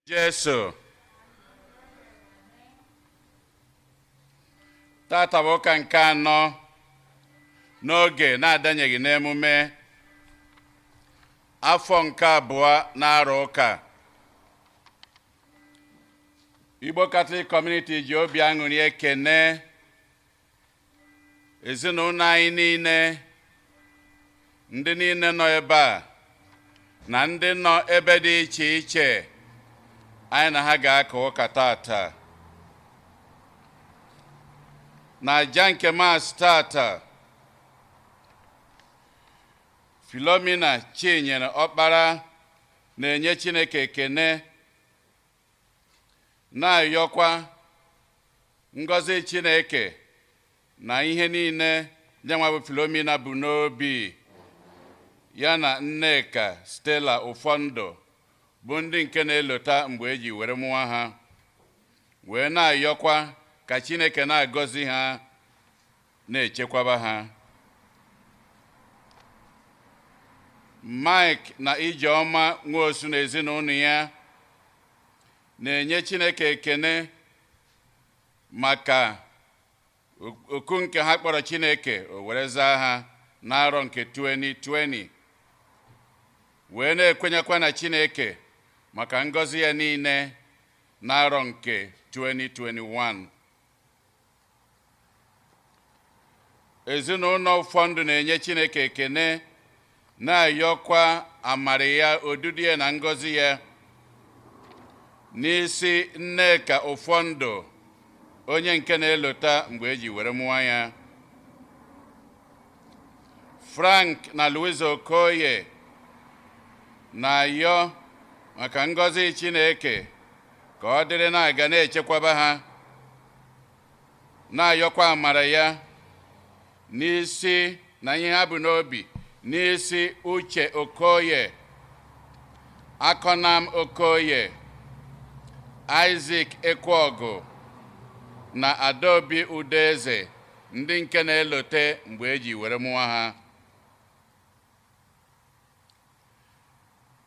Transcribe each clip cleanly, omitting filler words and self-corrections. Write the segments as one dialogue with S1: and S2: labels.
S1: Jesu. Tata bụ ụka nke anọ n'oge na-adanyeghị n'emume afọ nke abụọ na-arụ ụka. Igbo Catholic Community ji obi aṅụrị ekene ezinụlọ anyị niile, ndị niile nọ ebe a na ndị nọ ebe dị iche iche anyị na ha ga-aka ụka tata. Na aja nke Mass tata, Philomena Chinyere Ọkpara na-enye Chineke ekene, na-ayọkwa ngọzi Chineke na ihe niile nyanwa bụ Philomena bụ n'obi ya na Nneka Stella Ụfọndụ bụ ndị nke na-elota mgbe eji were mụọ ha, wee na-ayọkwa ka Chineke na-agọzi ha, na-echekwaba ha. Mike na Ijeọma Nwosu na ezinụlọ ya na-enye Chineke ekene maka oku nke ha kpọrọ Chineke o were zaa ha n'arọ nke 2020, wee na-ekwenyekwa na Chineke maka ngọzi ya niile n'arọ nke 2021. Ezinụlọ ụfọdụ na-enye Chineke ekene, na-ayọkwa amara ya, odudu ya na ngọzi ya n'isi Nneka Ụfọndụ, onye nke na-elota mgbe eji were mụọ ya. Frank na Louise Okoye na-ayọ maka ngọzi Chineke ka ọ dịrị na-aga na-echekwaba ha, na-ayọkwa amara ya n'isi na ihe ha bụ n'obi n'isi Uche Okoye, Akọnam Okoye, Isaac Ekwogu na Adaobi Udeze, ndị nke na-elote mgbe eji were mụọ ha.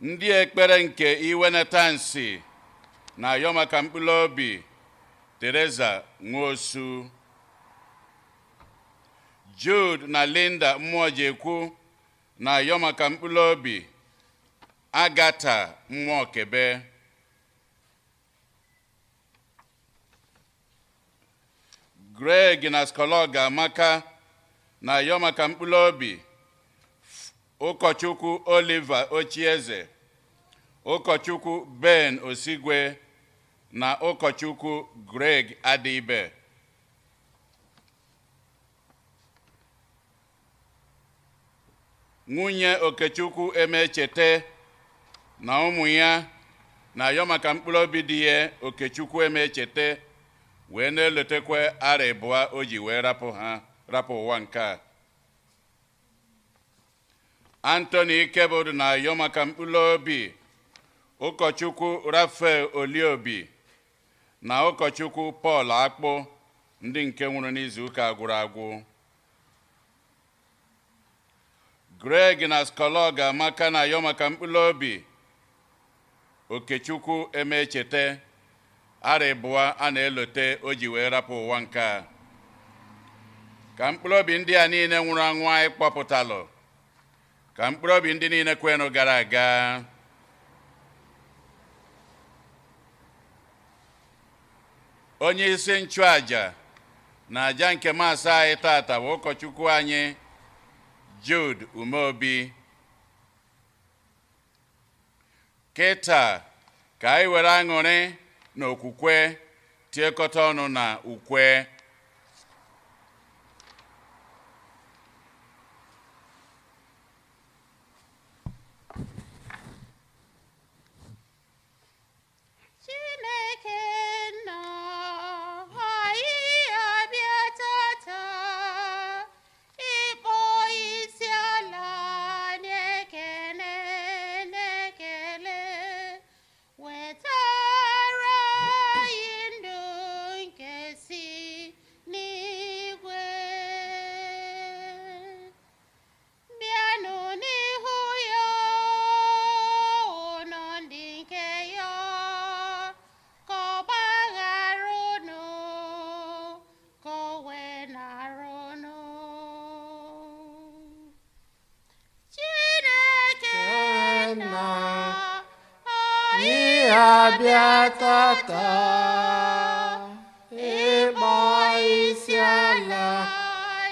S1: Ndị ekpere nke Iwenetansi na-ayọ maka mkpụrụ obi Teresa Nwosu, Jude na Linda Mmụọjekwu na-ayọ maka mkpụrụ obi Agatha Mmụọkebe. Greg na Skologa Amaka na-ayọ maka mkpụrụ obi Ụkọchukwu Oliver Ochieze, Ụkọchukwu Ben Osigwe na Ụkọchukwu Greg Adibe. Nwunye Okechukwu Emechete na ụmụ ya na-ayọ maka mkpụrụ obi di ya Okechukwu Emechete, wee na-elotekwa arọ ịbụọ o ji wee rapụ ha, rapụ ụwa nke a. Anthony Ikebụdụ na-ayọ maka mkpụrụ obi Ụkọchukwu Raphael Oliobi na Ụkọchukwu Paul Akpụ, ndị nke nwụrụ n'izuụka gwụrụ agwụ. Greg na Skologa Amaka na-ayọ maka mkpụrụ obi Okechukwu Emechete, arọ ịbụọ a na-elote o ji wee rapụ ụwa nke a. Ka mkpụrụ obi ndị a niile nwụrụ anwụ anyị kpọpụtalụ, ka mkpụrụ obi ndị niile kwenụ gara aga. Onye isi nchụaja na aja nke Mass anyị tata bụ ụkọchukwu anyị Jude Umeobi. Kịta ka anyị were aṅụrị na okwukwe tiekọta ọnụ na ukwe.
S2: Chineke nna anyị abịa tata ịkpọ isi ala na-ekele na-ekele, wetara anyị ndụ nke si
S3: abịa tata ịkpọ isi ala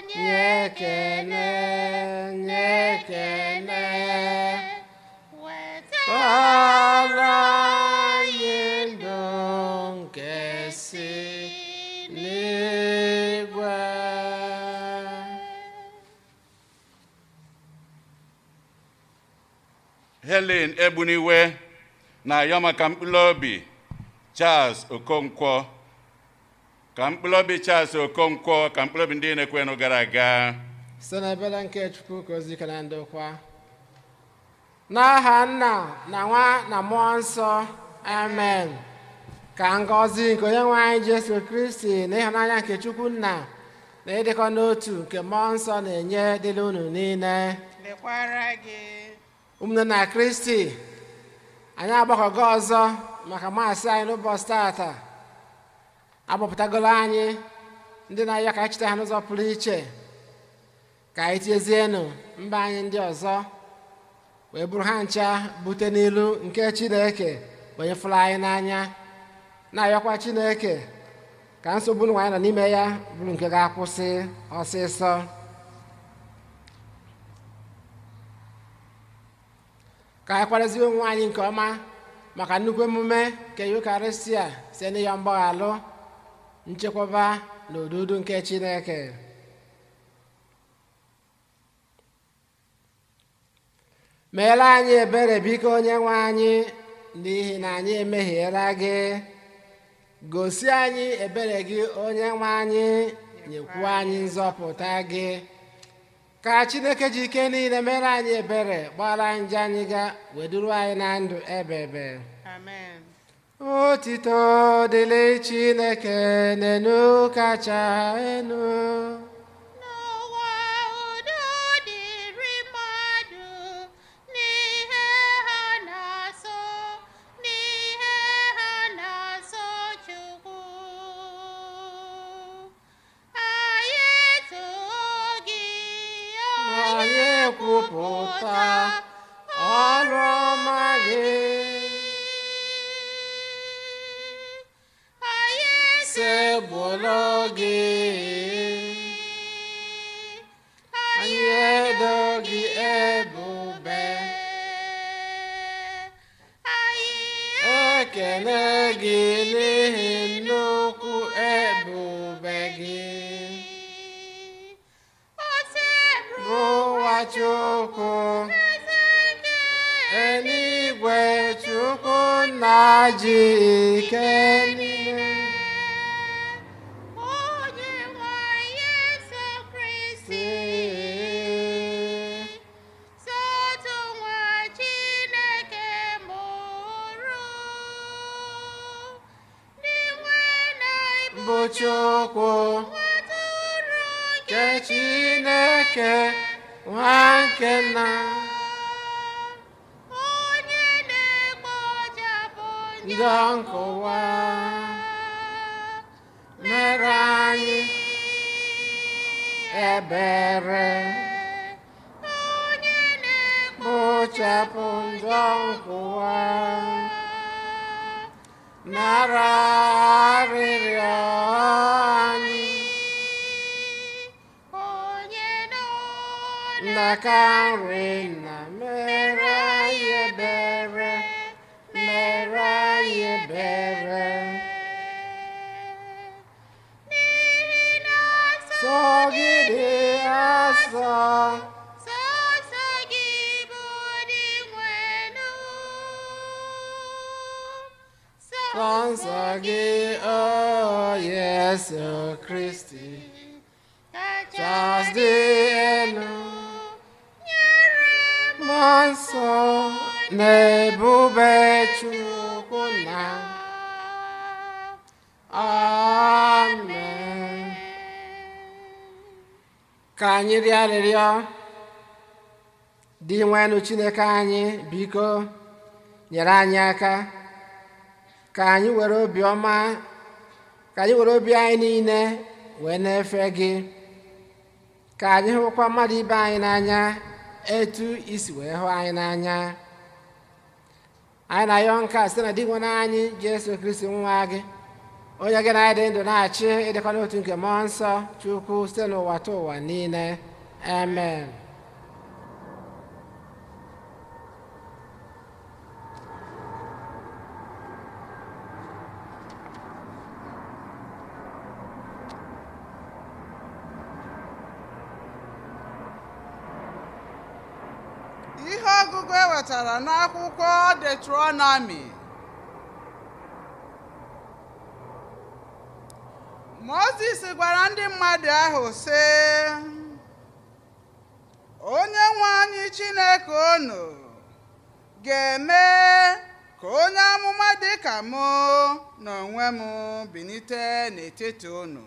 S3: nye ekele, nye ekele. Wetara anyị ndụ nke si n'igwe.
S1: Helen Egbuniwe na-ayọ maka mkpụrụ obi Charles Okonkwo, ka mkpụrụ obi Charles Okonkwo, ka mkpụrụ obi ndị na-ekwenụ gara aga.
S3: Site n'ebere nke Chukwu ka ozi ike na ndokwa. N'aha Nna na Nwa na Mmụọ Nsọ, amen. Ka ngọzi nke Onyenwe anyị Jesu Kristi na ịhụnanya nke Chukwu Nna na ịdịkọ n'otu nke Mmụọ Nsọ na-enye dịrị unu niile.
S2: Lekwara gị.
S3: Ụmụnne na Kristi, anyị agbakọgo ọzọ maka maasị anyị n'ụbọchị tata. Agbapụtagolo anyị ndị na-ayọ ka anyị cheta ha n'ụzọ pụrụ iche, ka anyị tiezienụ mba anyị ndị ọzọ wee bụrụ ha ncha bute n'ilu nke Chineke onye fụrụ anyị n'anya, na-ayọkwa Chineke ka nsogbu nwa anyị nọ n'ime ya bụrụ nke ga-akwụsị ọsịsọ. Ka anyị kwadozie onwe anyị nke ọma maka nnukwu emume nke Yukarịsịa site n'ịyọ mgbaghalụ, nchekwaba na odudu nke Chineke. Meere anyị ebere biko Onyenwe anyị, n'ihi na anyị emehiela gị. Gosi anyị ebere gị Onyenwe anyị, nyekwuo anyị nzọpụta gị. Ka Chineke ji ike niile mere anyị ebere, gbara anyị njọ anyị ga, wee duru anyị na ndụ ebebe.
S2: Amen.
S3: Otito dịrị Chineke n'enu kacha enu.
S2: N'ụwa udo dịrị mmadụ n'ihe ha na-asọ, n'ihe ha na-asọ Chukwu. Anyị too gị,
S3: Anyị kwupụta ọrụ ọma gị.
S2: Anyị
S3: Sebụlụ gị, anyị edo gị ebube. Ekele gị n'ihi nnukwu ebube gị. Rụwa Chukwu, eluigwe Chukwu nna ji ike niile.
S2: Onye nwe Yesu Kristi, sotu nwa Chineke mụrụ, n'inwe na ịbụ
S3: Bụ Chukwu
S2: atụrụ
S3: nke Chineke nwa nke nna.
S2: Onye na-ekpochapụ
S3: Njọ nke ụwa, mere anyị ebere.
S2: Onye
S3: Kpochapụ njọ nke ụwa, nara arịrịọ anyị.
S2: Onye nọ
S3: N'aka nri nna mere anyị ebere, mere anyị ebere.
S2: N'ihi na
S3: Sọ gị dị asọ,
S2: sọsọ gị bụ Dinwenụ.
S3: Sọ nsọ gị, o Jesu Kristi,
S2: Kachasị
S3: dị elu.
S2: Nyere
S3: Mmụọ nsọ na ebube Chukwu nna. Amen. Ka anyị rịọ arịrịọ. Dị nwenụ Chineke anyị, biko nyere anyị aka ka anyị were obi ọma, ka anyị were obi anyị niile wee na-efe gị, ka anyị hụkwa mmadụ ibe anyị n'anya etu isi wee hụ anyị n'anya. Anyị na-ayọ nke a site na di nwe anyị Jesu Kristi nwa gị, onye gị na anyị dị ndụ na-achị ịdịkọ n'otu nke mmụọ nsọ Chukwu site n'ụwa ta ụwa niile. Amen.
S4: Ihe ọgụgụ e wetara n'akwụkwọ Deuteronomy. Mozis gwara ndị mmadụ ahụ sị, onye nwe anyị Chineke unu ga-eme ka onye amụma dị ka mụ na onwe m bilite n'etiti unu.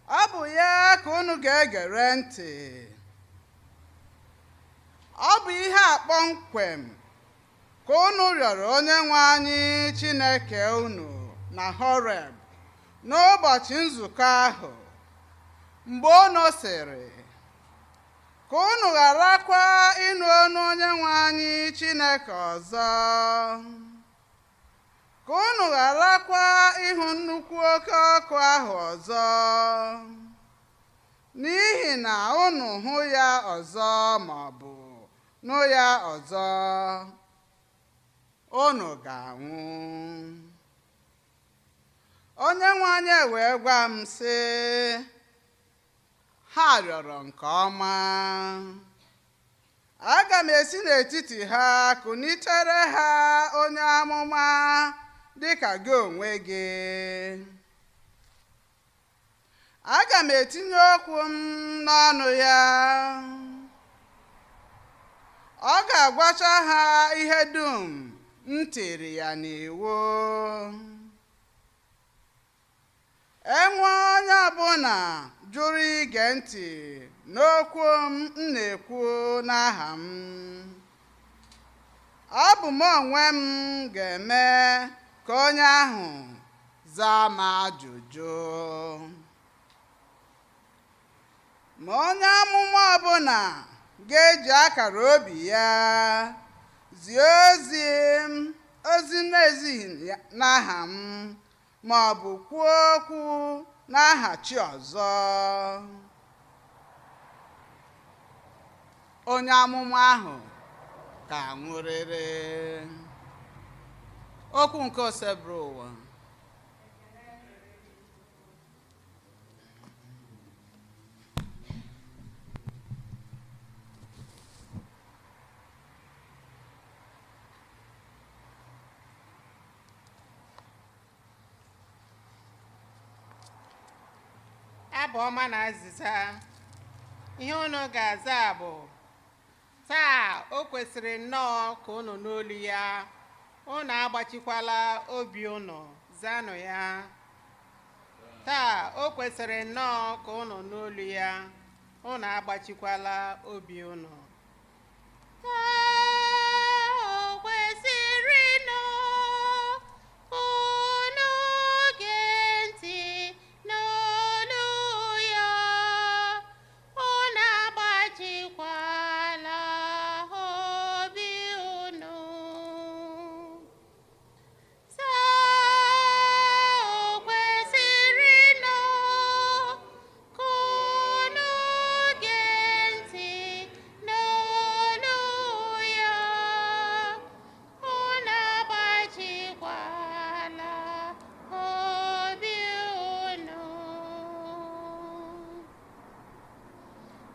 S4: Ọ bụ ya ka unu ga-egere ntị. Ọ bụ ihe a kpọmkwem ka unu rịọrọ onye nwe anyị Chineke unu na Horeb n'ụbọchị nzukọ ahụ, mgbe unu sịrị, ka unu gharakwa ịnụ ọnụ onye nwe anyị Chineke ọzọ, ka unu gharakwa ịhụ nnukwu oke ọkụ ahụ ọzọ, n'ihi na unu hụ ya ọzọ ma ọ bụ nụ ya ọzọ, unu ga-anwụ. Onye nwe anyị wee gwa m sị, ha rịọrọ nke ọma. Aga m esi n'etiti ha kunitere ha onye amụma dịka gị onwe gị. Aga m etinye okwu m n'ọnụ ya. Ọ ga-agwacha ha ihe dum m tiri ya n'iwu. Enwe onye ọbụla jụrụ ige ntị n'okwu m na-ekwu n'aha m, ọ bụ m onwe m ga-eme ka onye ahụ zaa m ajụjụ. Ma onye amụma ọbụla ga-eji akara obi ya zie ozi m ozi na-ezighị n'aha m ma ọ bụ kwuo okwu n'aha chi ọzọ, onye amụma ahụ ka nwụrịrị. Okwu nke Osebụrụwa.
S5: Abụ ọma na azịza. Ihe unu ga-aza bụ, taa o kwesịrị nnọọ ka unu n'olu ya, unu agbachikwala obi unu, zanụ ya. Taa o kwesịrị nnọọ ka unu n'olu ya, unu agbachikwala obi unu.
S2: Taa o kwesịrị nnọọ ka unu gee ntị n'olu ya, unu agbachikwala obi unu. Taa o kwesịrị nnọọ ka unu gee ntị n'olu ya, unu agbachikwala obi unu.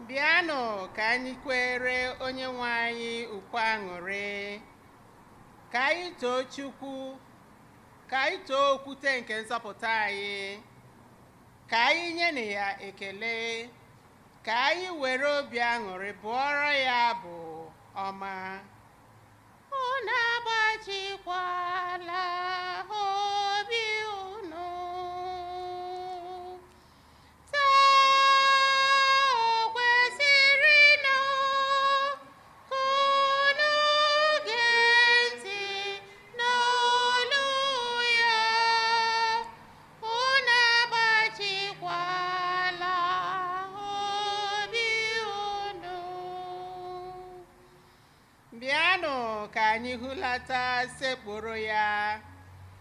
S5: Bịanụ ka anyị kwere onye nwe anyị ukwe aṅụrị, ka anyị too Chukwu, ka anyị too okwute nke nzọpụta anyị, ka anyị nyenụ ya ekele, ka anyị were obi aṅụrị bụọrọ ya abụ ọma.
S2: Unu agbachikwala obi unu. Taa o kwesịrị nnọọ ka unu gee ntị n'olu ya, unu agbachikwala obi unu.
S5: Bịanụ ka anyị hulata sekpụrụ ya,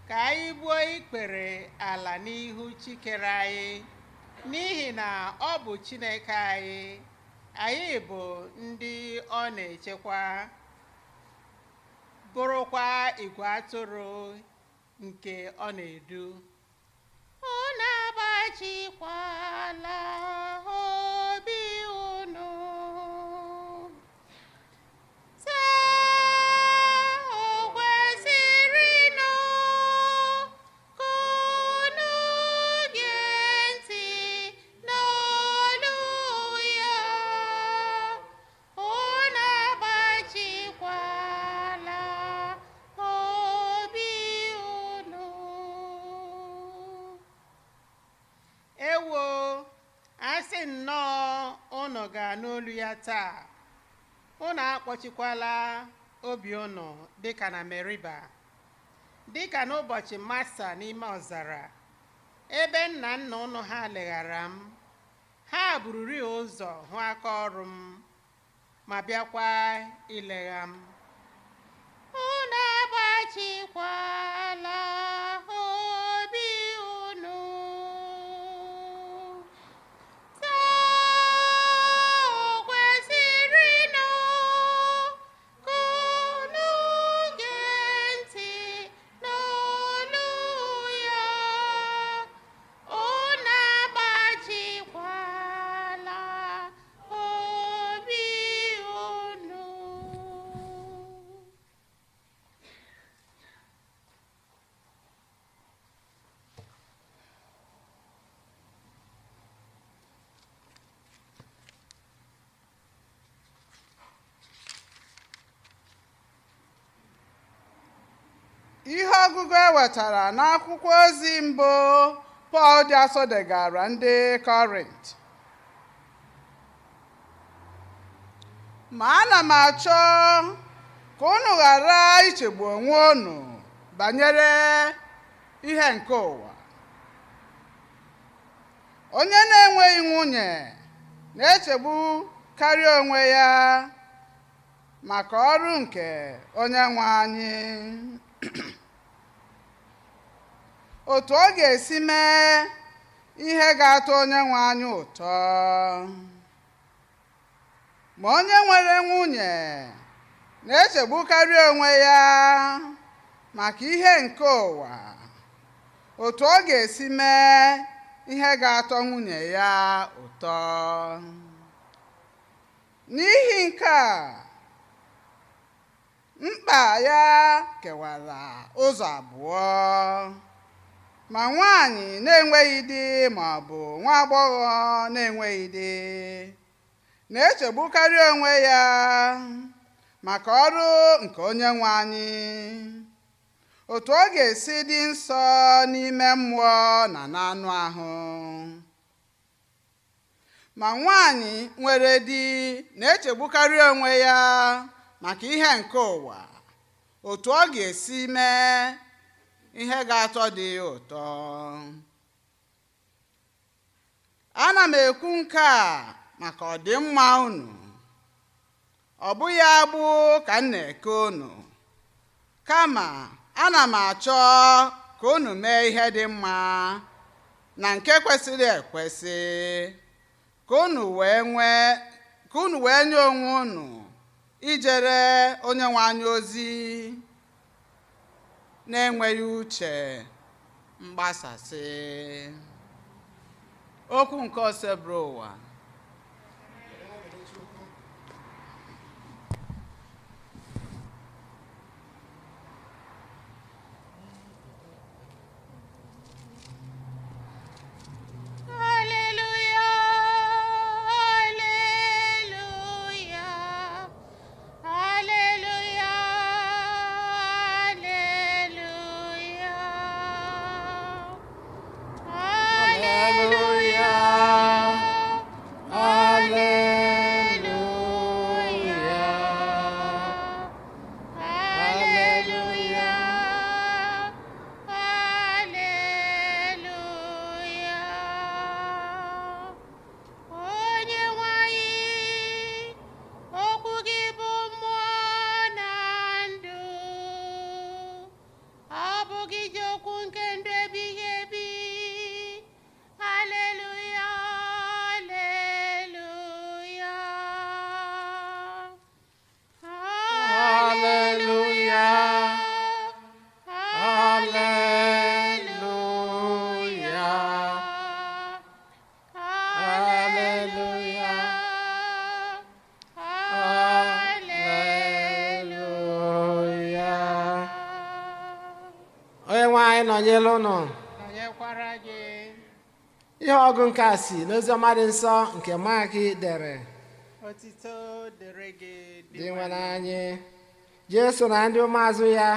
S5: ka anyị gbuo ikpere ala n'ihu Chikere anyị, n'ihi na ọ bụ Chineke anyị, anyị bụ ndị ọ na-echekwa, bụrụkwa igwe atụrụ nke ọ na-edu.
S2: Unu agbachikwala obi unu. Taa o kwesịrị nụ ka unu gee ntị n'olu ya. Unu agbachikwala obi unu.
S5: Ewo, asị nnọọ unu ga-anụ olu ya taa. Unu akpọchikwala obi unu dịka na Meriba, dịka n'ụbọchị Masa n'ime ọzara, ebe nna nna unu ha leghara m. Ha bururi ụzọ hụ aka ọrụ m, ma bịakwa ilegha m.
S2: Unu agbachikwala obi unu. Taa o kwesịrị nụ ka unu gee ntị n'olu ya. Unu agbachikwala obi unu.
S4: Ihe ọgụgụ e wetara n'akwụkwọ ozi mbụ Pọl dị asọ degara ndị Kọrint. Ma ana m achọ ka unu ghara ichegbu onwe unu banyere ihe nke ụwa. Onye na-enweghị nwunye na-echegbu karịa onwe ya maka ọrụ nke onye nwe anyị. Otu ọ ga-esi mee ihe ga-atọ onye nwe anyị ụtọ. Ma onye nwere nwunye na-echegbukarị onwe ya maka ihe nke ụwa, otu ọ ga-esi mee ihe ga-atọ nwunye ya ụtọ. N'ihi nke a, mkpa ya kewara ụzọ abụọ. Ma nwaanyị na-enweghị di ma ọ bụ nwa agbọghọ na-enweghị di na-echegbukarị onwe ya maka ọrụ nke onye nwe anyị, otu ọ ga-esi dị nsọ n'ime mmụọ na n'anụ ahụ. Ma nwaanyị nwere di na-echegbukarị onwe ya maka ihe nke ụwa, otu ọ ga-esi mee ihe ga-atọ dị ya ụtọ. Ana m ekwu nke a maka ọdịmma unu. Ọ bụghị agbụ ka m na-eke unu, kama ana m achọ ka unu mee ihe dị mma na nke kwesịrị ekwesị, ka unu wee nwee ka unu wee nye onwe unu ijere onye nwe anyị ozi na-enweghị uche mgbasasị. Okwu nke osebụrụ ụwa.
S2: Hallelujah, hallelujah, hallelujah, hallelujah. Hallelujah,
S3: anyị nọnyere ụnụ.
S5: Nọnyekwara gị.
S3: Ihe ọgụ nke a si n'oziọma dị nsọ nke Mak dere.
S5: Otito dịrị gị.
S3: Dị nwere anyị. Jesu na ndị ụmụazụ ya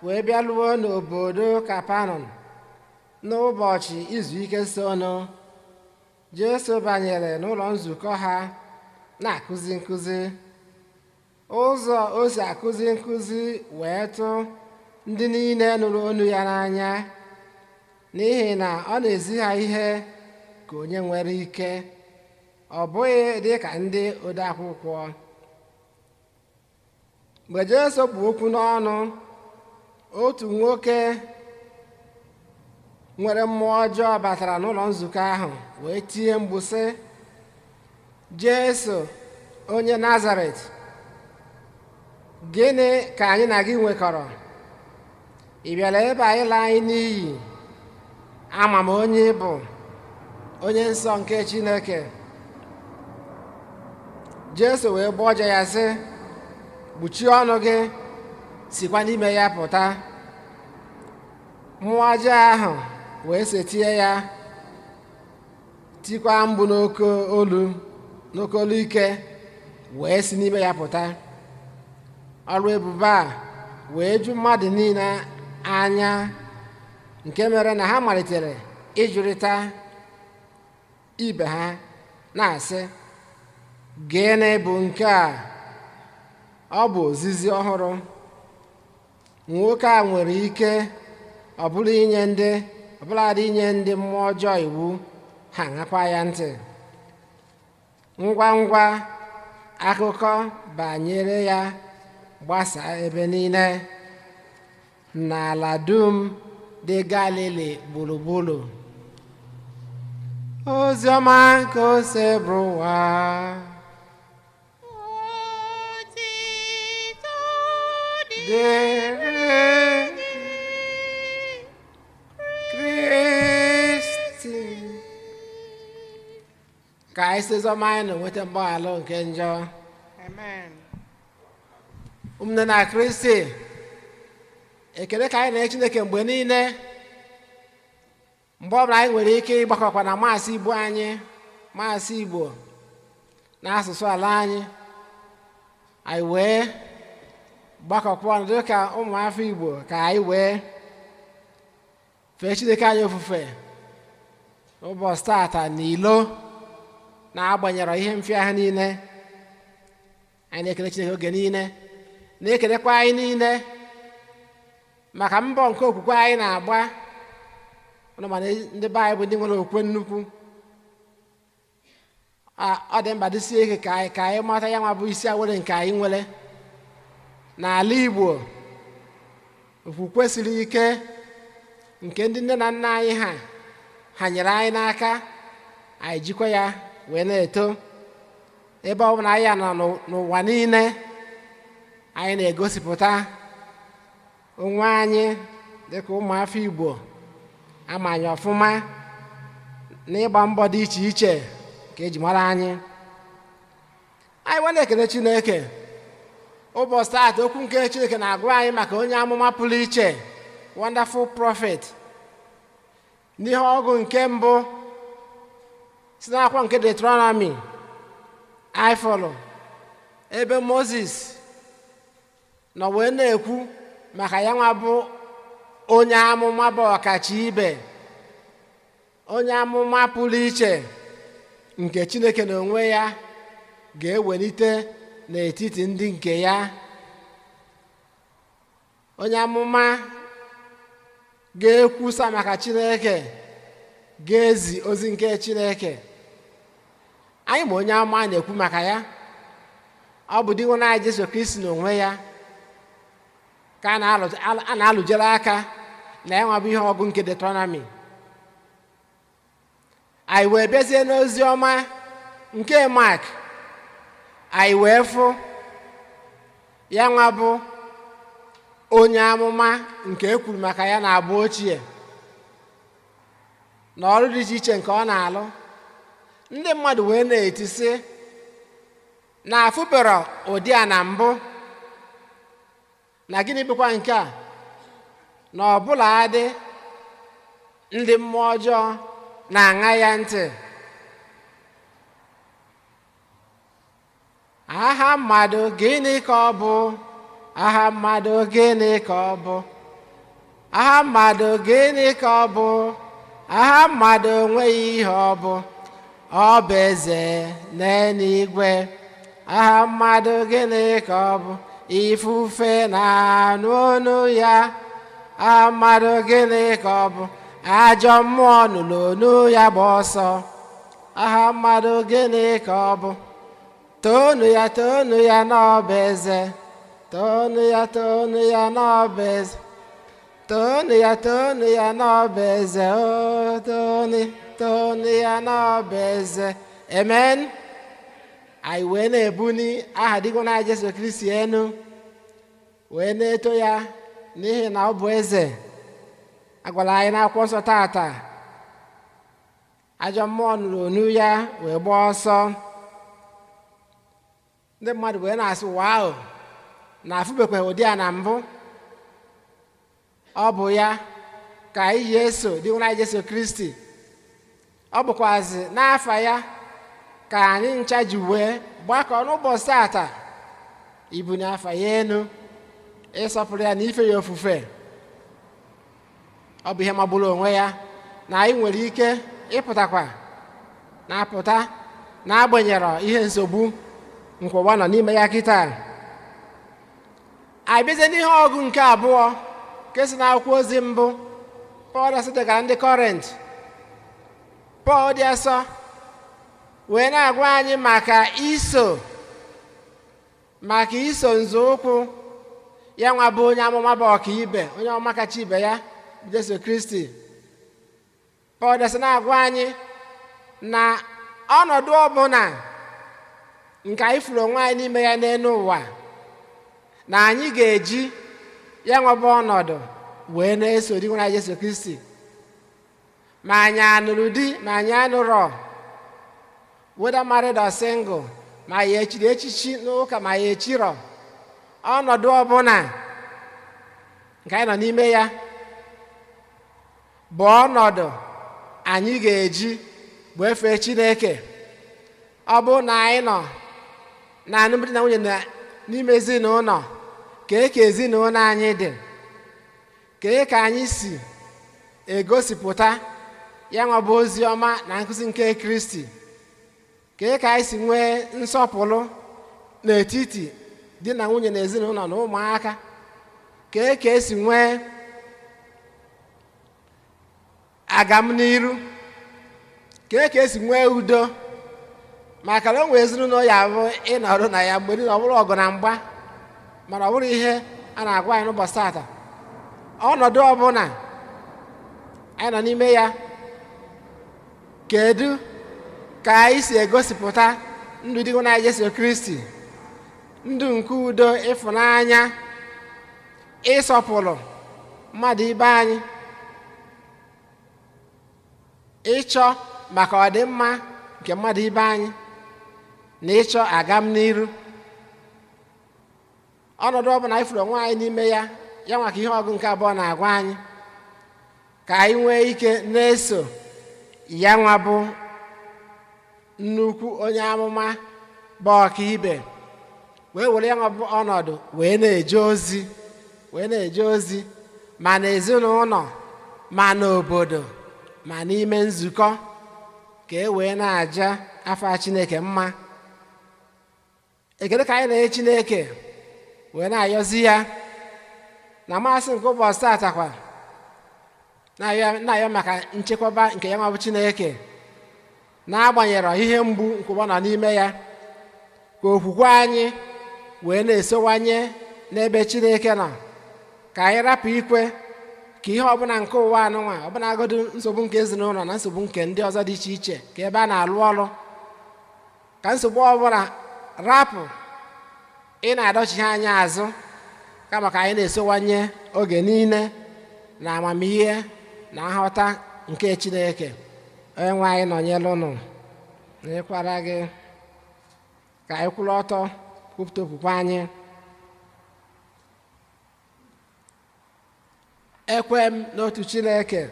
S3: wee bịaluo n'obodo Kapanọm n'ụbọchị izu ike sonụ. Jesu banyere n'ụlọ nzukọ ha na-akụzi nkụzi. Ụzọ o si akụzi nkụzi wee tụ ndị niile nụrụ olu ya n'anya, n'ihi na ọ na-ezi ha ihe ka onye nwere ike, ọ bụghị dị ka ndị odeakwụkwọ. Mgbe Jesu kpụ okwu n'ọnụ, otu nwoke nwere mmụọ ọjọọ batara n'ụlọ nzukọ ahụ wee tie mkpu sị, Jesu onye Nazaret, gịnị ka anyị na gị nwekọrọ? Ị bịara ebe a ịla anyị n'iyi? Ama m onye ị bụ, onye nsọ nke Chineke. Jesu wee gbọọ ụja ya sị, kpuchie ọnụ gị, sikwa n'ime ya pụta. Mmụọ ọjọọ ahụ wee setie ya, tikwa mgbu n'oke olu ike, wee si n'ime ya pụta. Ọrụ ebube a wee ju mmadụ niile anya, nke mere na ha malitere ịjụrịta ibe ha na-asị, gịnị bụ nke a? Ọ bụ ozizi ọhụrụ. Nwoke a nwere ike ọ bụla ọbụladị inye ndị mmụọ ọjọọ iwu, ha ṅakwa ya ntị. Ngwa ngwa akụkọ banyere ya gbasaa ebe niile n'ala dum dị Galili gburugburu. Oziọma nke Osebụrụwa.
S2: Otito
S3: Dịrị Kristi. Ka anyị si oziọma anyị na-enweta mgbaghara nke njọ.
S5: Amen.
S3: Ụmụnne na Kristi, ekele ka anyị na-enye Chineke mgbe niile, mgbe ọbụla anyị nwere ike ịgbakọkwa na maasị Igbo anyị, maasị Igbo n'asụsụ ala anyị, anyị wee gbakọkwa ọnụ dịka ụmụafọ Igbo ka anyị wee fee Chineke anyị ofufe ụbọchị tata n'ilo, na-agbanyere ihe mfịahụ niile. Anyị na-ekele Chineke oge niile, na-ekelekwa anyị niile maka mbọ nke okwukwe anyị na-agba. Ụnụ mana ndị be anyị bụ ndị nwere okwukwe nnukwu. Ọ dị mkpa dịsie ike ka anyị mata ya nwa bụ isi awere nke anyị nwere n'ala Igbo. Okwukwe siri ike nke ndị nne na nna anyị ha nyere anyị n'aka, anyị jikwa ya wee na-eto. Ebe ọ bụla anyị nọ n'ụwa niile, anyị na-egosipụta onwe anyị dịka ụmụafọ Igbo ama anyị ọfụma n'ịgba mbọ dị iche iche ka eji mara anyị. Anyị wee na-ekele Chineke. Ụbọchị taata, okwu nke Chineke na-agwa anyị maka onye amụma pụrụ iche, wonderful prophet. N'ihe ọgụ nke mbụ si n'akwụkwọ nke Deuteronomy, anyị fọrọ ebe Moses nọ wee na-ekwu maka ya nwa bụ onye amụma bụ ọkacha ibe, onye amụma pụrụ iche nke Chineke n'onwe ya ga-ewelite n'etiti ndị nke ya, onye amụma ga-ekwusa maka Chineke, ga-ezi ozi nke Chineke. Anyị ma onye amụma na-ekwu maka ya, ọ bụ Dinwenụ anyị Jesu Kristi n'onwe ya ka a na-alụjere aka na ya nwa bụ ihe ọgụ nke Deuteronomy. Anyị wee bịazie n'ozi ọma nke Mark, anyị wee fụ ya nwa bụ onye amụma nke e kwuru maka ya na agba ochie na ọrụ dị iche iche nke ọ na-alụ. Ndị mmadụ wee na-eti sị na afụbero ụdị a na mbụ, na gịnị bụkwa nke a, na ọbụla adị Ndị mmụọ ọjọọ na-aṅa ya ntị. Aha mmadụ gịnị ka ọ bụ? Aha mmadụ gịnị ka ọ bụ? Aha mmadụ gịnị ka ọ bụ? Aha mmadụ enweghị ihe ọ bụ. Ọ bụ eze n'eluigwe. Aha mmadụ gịnị ka ọ bụ? Ifufe na-anụ olu ya. Aha mmadụ gịnị ka ọ bụ? Ajọ mmụọ nụrụ olu ya gba ọsọ. Aha mmadụ gịnị ka ọ bụ? Toonu ya, toonu ya n'ọba eze. Toonu ya, toonu ya n'ọba eze. Toonu ya, toonu ya n'ọba eze. O toonu, toonu ya n'ọba eze. Amen. Anyị wee na-ebuni aha dịgwa Jesu Kristi enu, wee na-eto ya n'ihi na ọ bụ eze. Agwala anyị n'akwụkwọ nsọ tata, ajọ mmụọ nụrụ onu ya wee gbaa ọsọ. Ndị mmadụ wee na-asị, "Wow, na afụbekwa ụdị a na mbụ." Ọ bụ ya ka anyị ji eso dịnwere anyị Jesu Kristi. Ọ bụkwazị n'afa ya ka anyị ncha ji wee gbakọ n'ụbọchị tata ibunye afa ya enu, ịsọpụrụ ya na ife ya ofufe. Ọ bụ ihe magburu onwe ya na anyị nwere ike ịpụtakwa na-apụta n'agbanyeghị ihe nsogbu nkwụwa nọ n'ime ya kịta. Anyị bịazie n'ihe ọgụ nke abụọ nke si n'akwụkwọ ozi mbụ Pọl dị asọ degara ndị Kọrint. Pọl dị asọ wee na-agwa anyị maka iso nzọụkwụ ya nwa bụ onye amụma bụ ọkaibe, onye ọma kacha ibe ya, Jesu Kristi. Pọl dị asọ na-agwa anyị na ọnọdụ ọbụla nke anyị furu onwe anyị n'ime ya n'elu ụwa, na anyị ga-eji ya nwebụ ọnọdụ wee na-eso di nwere Jesu Kristi. Ma anyị anụrụ di, ma anyị anụrọ, whether married or single, ma ya echiri echichi n'ụka, ma ya echirọ, ọnọdụ ọbụla nke anyị nọ n'ime ya bụ ọnọdụ anyị ga-eji wee fee Chineke. Ọ bụrụ na anyị nọ na alụmdi na nwunye n'ime ezinụlọ, kee ka ezinụlọ anyị dị, kee ka anyị si egosipụta ya nwa bụ ozi ọma na nkụzi nke Kristi, kee ka anyị si nwee nsọpụrụ n'etiti di na nwunye na ezinụlọ na ụmụaka, kee ka esi nwee agamniru, kee ka esi nwee udo. Maka na o nwee ezinụlọ ya bụ ịnọrọ na ya mgbe niile ọ bụrụ ọgụ na mgba, mana ọ bụrụ ihe a na-agwa anyị n'ụbọchị tata. Ọnọdụ ọbụla anyị nọ n'ime ya, kedu ka anyị si egosipụta ndụ dị na Jesu Kristi, ndụ nke udo, ịfụnanya, ịsọpụrụ mmadụ ibe anyị, ịchọ maka ọdịmma nke mmadụ ibe anyị, na ịchọ agam n'iru. Ọnọdụ ọbụla anyị furu onwe anyị n'ime ya, ya maka ihe ọgụ nke abụọ na-agwa anyị ka anyị nwee ike na-eso ya nwa bụ nnukwu onye amụma bụ ọkaibe, wee were ya nwa bụ ọnọdụ wee na-eje ozi, wee na-eje ozi ma n'ezinụlọ, ma n'obodo, ma n'ime nzukọ, ka e wee na-aja afa Chineke mma. Ekele ka anyị na-enye Chineke wee na-ayọzi ya na mmasị nke ụbọchị tata kwa, na-ayọ maka nchekwaba nke ya nwa bụ Chineke, n'agbanyeghị ihe mgbu nke ụwa nọ n'ime ya, ka okwukwe anyị wee na-esowanye n'ebe Chineke nọ, ka anyị rapụ ikwe ka ihe ọbụla nke ụwa anụnwa, ọbụlagodi nsogbu nke ezinụlọ na nsogbu nke ndị ọzọ dị iche iche ka ebe a na-alụ ọrụ, ka nsogbu ọbụla rapụ ị na-adọchighi anyị azụ, kama ka anyị na-esowanye oge niile na amamihe na nghọta nke Chineke. Onye nwe anyị nọnyere unu, nyekwara gị. Ka anyị kwụrụ ọtọ kwupụta okwukwe anyị. Ekwe m n'otu Chineke,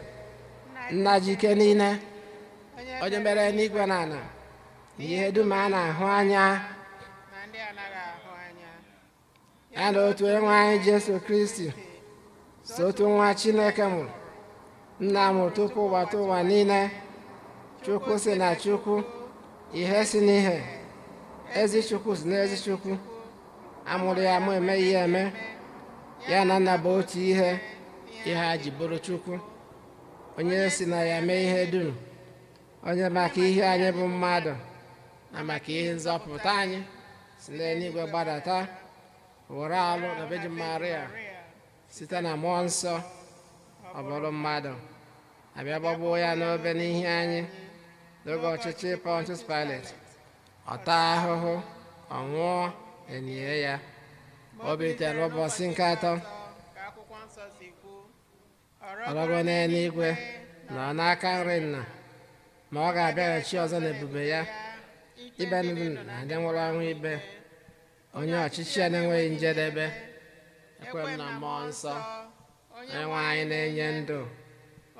S5: Nna
S3: Nna ji ike niile, onye mere n'igwe na ala na ihe dum a na-ahụ anya,
S5: na ndị anaghị ahụ anya,
S3: ya na otu onye anyị Jesu Kristi, so otu nwa Chineke mụrụ, nna mụrụ tupu ụwa tụ ụwa niile, Chukwu si na Chukwu, ihe si n'ihe, ezi Chukwu si n'ezi Chukwu, amụrụ ya mụ emeghị ya eme, ya na nna bụ otu ihe, ihe a ji bụrụ Chukwu, onye si na ya mee ihe dum, onye maka ihe anyị bụ mmadụ na maka ihe nzọpụta anyị si n'eluigwe gbadata, were alụ na Virgin Maria site na mmụọ nsọ, ọ bụrụ mmadụ, abịa gbagbuo ya n'obe n'ihi anyị n'oge ọchịchị Pontius Pilate, ọ taa ahụhụ, ọ nwụọ, enye ya, o bilitere n'ụbọchị nke atọ,
S5: ka akwụkwọ nsọ si kwu,
S3: ọrọgo n'eluigwe, nọ n'aka nri nna, ma ọ ga-abịaghachi ọzọ n'ebube ya, ikpe ndụ na ndị nwụrụ anwụ ikpe, onye ọchịchị ya na-enweghị njedebe. Ekwe m na mmụọ nsọ, onye nwe anyị na-enye ndụ,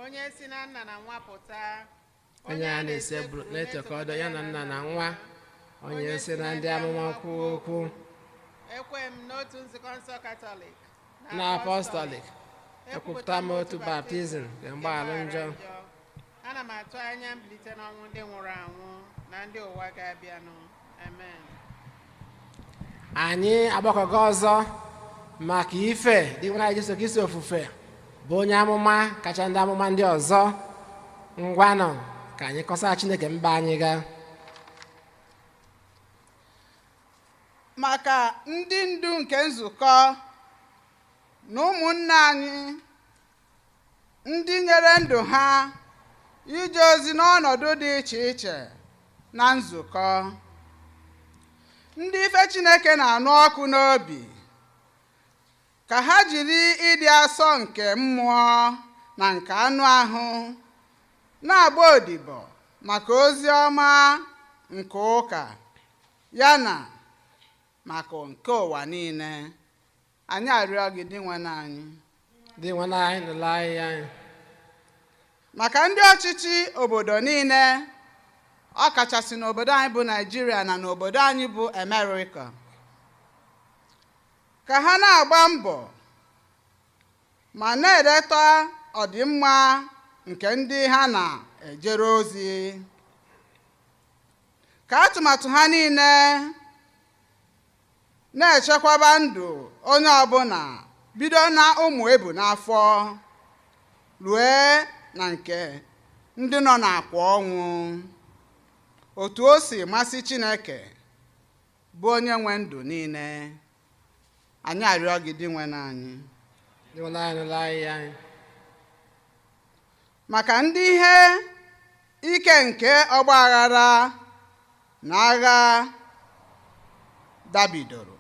S5: onye si na nna na nwa pụta,
S3: onye a na-eseburu na-etokọdo ya na nna na nwa, onye si na ndị amụma kwuo okwu,
S5: ekwe m n'otu nzukọ nsọ Katọlik
S3: na apọstọlik, ekwupụta m otu baptizim nke mgbaghara njọ,
S5: ana m atụ anya mbilite n'ọnwụ ndị nwụrụ anwụ na ndị ụwa ga-abịanụ. Amen.
S3: Anyị agbakọgo ọzọ maka ife dị nwere anyị Jesu Kristi ofufe, bụ onye amụma kacha ndị amụma ndị ọzọ. Ngwanụ, ka anyị kọsara Chineke mba anyị gaa.
S4: Maka ndị ndu nke nzukọ na ụmụnne anyị ndị nyere ndụ ha ije ozi n'ọnọdụ dị iche iche na nzukọ, ndị ife Chineke na-anụ ọkụ n'obi, ka ha jiri ịdị asọ nke mmụọ na nke anụ ahụ na-agba odibo maka ozi ọma nke ụka ya na maka nke ụwa niile. Anyị arịọ gị, Dinwenụ anyị.
S3: Dinwenụ anyị, nụrụ anyị anyị.
S4: Maka ndị ọchịchị obodo niile, ọ kachasị n'obodo anyị bụ Naịjirịa na n'obodo anyị bụ Amerịka, ka ha na-agba mbọ ma na-eleta ọdịmma nke ndị ha na-ejere ozi, ka atụmatụ ha niile na-echekwaba ndụ onye ọbụla, bido na ụmụ ebu n'afọ rue na nke ndị nọ n'akwa ọnwụ, otu o si masị Chineke bụ onye nwe ndụ niile. Anyị arịọ gị, Dinwenụ anyị.
S3: Dinwenụ anyị, nụrụ anyị anyị.
S4: Maka ndị ihe ike nke ọgba aghara na agha dabidoro,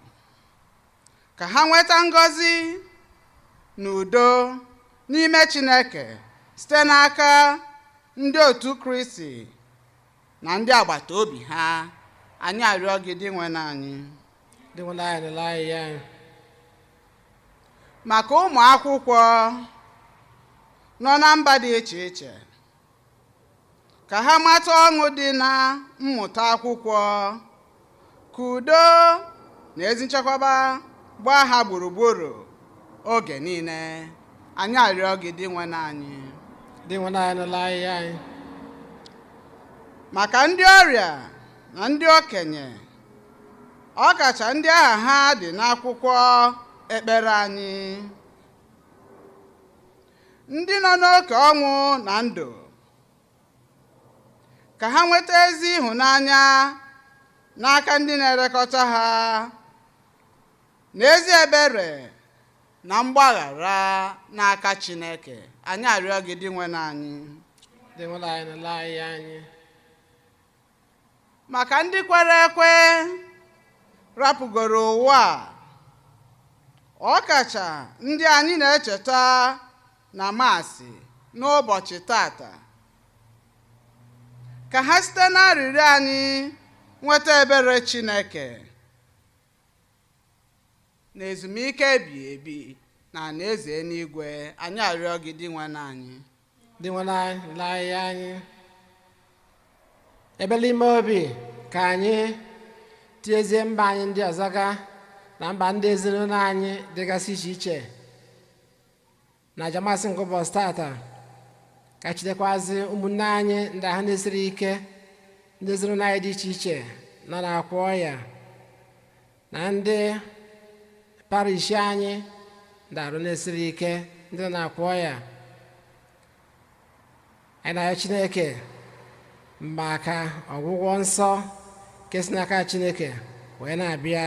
S4: ka ha nweta ngọzi na udo n'ime Chineke site n'aka ndị otu Kristi na ndị agbata obi ha. Anyị arịọ gị, Dinwenụ anyị.
S3: Dinwenụ anyị, nụrụ anyị anyị.
S4: Maka ụmụ akwụkwọ nọ na mba dị iche iche, ka ha mata ọṅụ dị na mmụta akwụkwọ, ka udo na ezi nchekwaba gbaa ha gburugburu oge niile. Anyị arịọ gị, Dinwenụ anyị.
S3: Dinwenụ anyị, nụrụ anyị anyị.
S4: Maka ndị ọrịa na ndị okenye, ọkacha ndị aha ha dị n'akwụkwọ ekpere anyị, ndị nọ n'oke ọnwụ na ndụ, ka ha nweta ezi ịhụnanya n'aka ndị na-elekọta ha, na ezi ebere na mgbaghara n'aka Chineke. Anyị arịọ gị, Dinwenụ anyị.
S3: Dinwenụ anyị, nụrụ anyị anyị.
S4: Maka ndị kwere ekwe rapụgoro ụwa a, ọ kacha ndị anyị na-echeta na maasị n'ụbọchị tata, ka ha site n'arịrịọ anyị nweta ebere Chineke na ezumike ebighị ebi na alaeze eluigwe. Anyị arịọ gị, Dinwenụ anyị.
S3: Dị nwere anyị nla anyị ebele ime obi ka anyị tiezie mba anyị ndị ọzọ ga na mba ndị ezinụlọ anyị dịgasị iche iche na ajamasị nke ụbọchị tata, ka chidekwazi ụmụnne anyị ndị ahụ na-esiri ike, ndị ezinụlọ anyị dị iche iche nọ na-akwa ọya, na ndị parish anyị ndị arụ na-esiri ike, ndị nọ na-akwa ọya. Anyị na-arịọ Chineke maka ọgwụgwọ nsọ nke si n'aka Chineke wee na-abịa.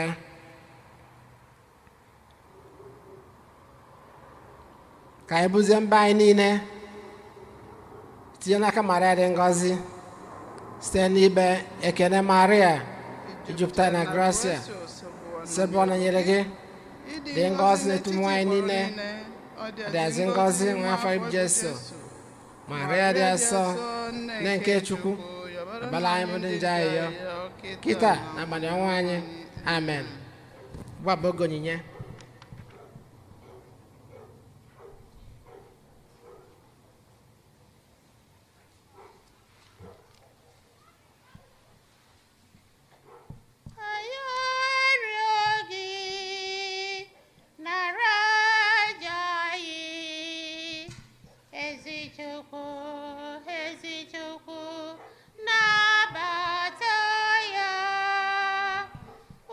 S3: Ka anyị bụzie mba anyị niile tinye n'aka Maria dị ngọzi site n'ibe ekene Maria jupụtara na grasia, sebe ọ nọnyere gị, dị ngọzi n'etiti ụmụ nwaanyị niile, dịazị ngọzi nwa afọ Jesu. Maria dị asọ, nne nke Chukwu, abala anyị bụ ndị nje ayịyọ kịta n'abalị ọnwa anyị. Amen. Ugbu a bụ oge onyinye.
S2: Anyị arịọ gị, nara aja anyị, ezi Chukwu, ezi Chukwu, nabata ya,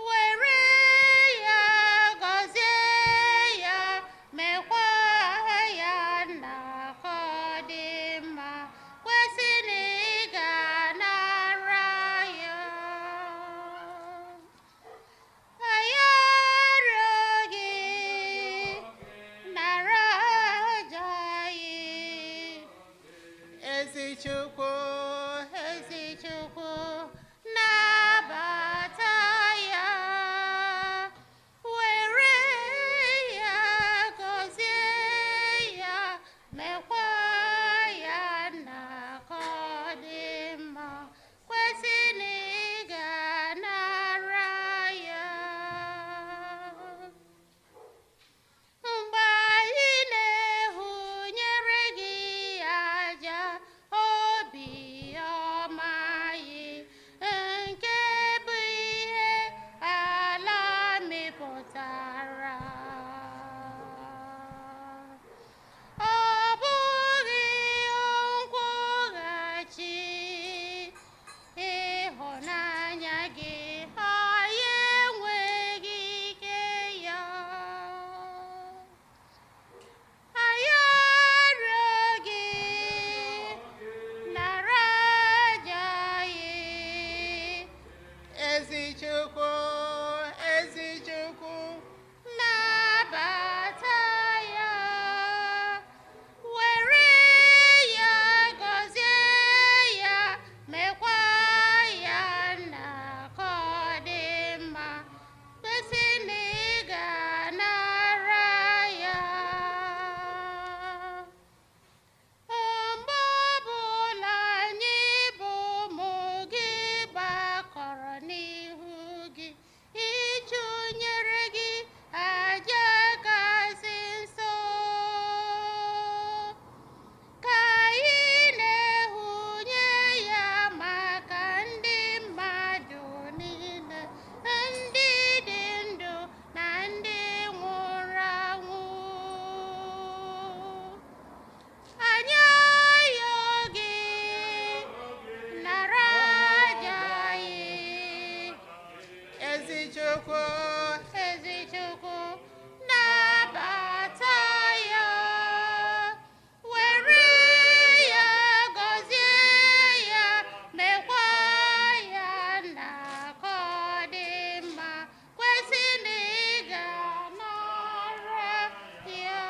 S2: were ya gọzie ya, mekwa ya nna ka ọ dị mma, kwesị na ị ga-anara ya. Anyị arịọ gị, nara aja anyị,
S5: Ezi Chukwu,
S2: ezi Chukwu, nabata ya, were ya gọzie ya, mekwa ya nna ka ọ dị mma, kwesị na ị ga-anara ya. Mgbe anyị na-ehunyere gị aja obi ọma anyị, nke bụ ihe ala mịpụtara, ọ bụghị nkwụghachi ịhụnanya gị, anyị enweghị ike ya. Anyị arịọ gị, nara aja anyị,
S5: ezi Chukwu, ezi Chukwu,
S2: nabata ya, were ya gọzie ya, mekwa ya nna ka ọ dị mma, kwesị na ị ga-anara ya. Mgbe ọbụla anyị bụ ụmụ gị gbakọrọ n'ihu gị ịchụnyere gị aja kasị nsọ, ka anyị na-ehunye ya maka ndị mmadụ niile, ndị dị ndụ na ndị nwụrụ anwụ. Anyị arịọ gị, nara aja anyị,
S5: ezi Chukwu,
S2: ezi Chukwu, nabata ya, were ya gọzie ya, mekwa ya nna ka ọ dị mma, kwesị na ị ga-anara ya.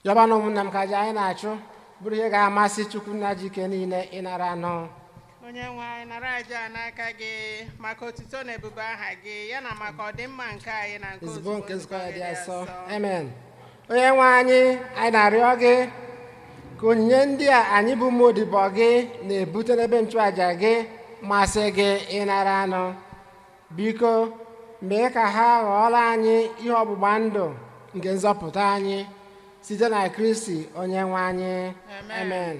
S3: Yọba na ụmụnna m, ka aja anyị na-achụ bụrụ ihe ga-amasị Chukwu nna ji ike niile ịnara anụ.
S5: Onye nwe anyị, nara aja a n'aka gị maka otuto na ebube aha gị, ya na maka ọdịmma nke anyị na nke
S3: ozugbo nke nzukọ ya
S5: gị
S3: dị asọ. Amen. Onye nwe anyị, anyị na-arịọ gị ka onyinye ndị a anyị bụ ụmụ odibo gị na-ebute n'ebe nchụàjà gị masị gị ịnara anụ. Biko, Mee ka ha ghọọrọ anyị ihe ọgbụgba ndụ nke nzọpụta anyị site na Kristi onye nwe anyị. Amen.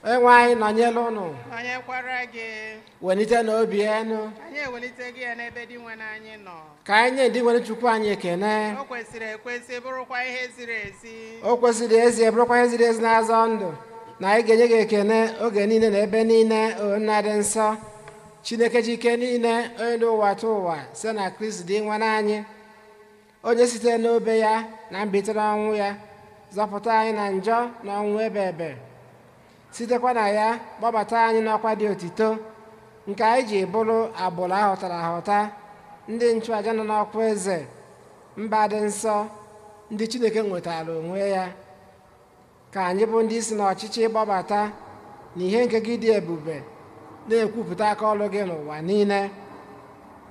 S3: Onye nwe anyị nọnyere ụnụ.
S5: Nọnyekwara gị.
S3: Welite n'obi enu.
S5: Anyị ewelite gị ya n'ebe dị nwe anyị nọ.
S3: Ka anyị nye ndị nwere Chukwu anyị ekene.
S5: O kwesịrị ekwesị, bụrụkwa ihe ziri ezi.
S3: O kwesịrị ezi, bụrụkwa ihe ziri ezi na-azọ ndụ, na anyị ga-enye gị ekene oge niile na ebe niile, o Nna dị nsọ, Chineke ji ike niile, onye dị ụwa tụ ụwa, site na Kristi dị nwe anyị, onye site n'obe ya na mbilitere ọnwụ ya zọpụta anyị na njọ na ọnwụ ebe ebe, sitekwa na ya kpọbata anyị n'ọkwa dị otito nke anyị ji bụrụ agbụrụ ahụtara ahụta, ndị nchụaja nọ n'ọkwa eze, mba dị nsọ, ndị Chineke nwetara onwe ya. Ka anyị bụ ndị si n'ọchịchị gbabata na ihe nke gị dị ebube, na-ekwupụta aka ọrụ gị n'ụwa niile.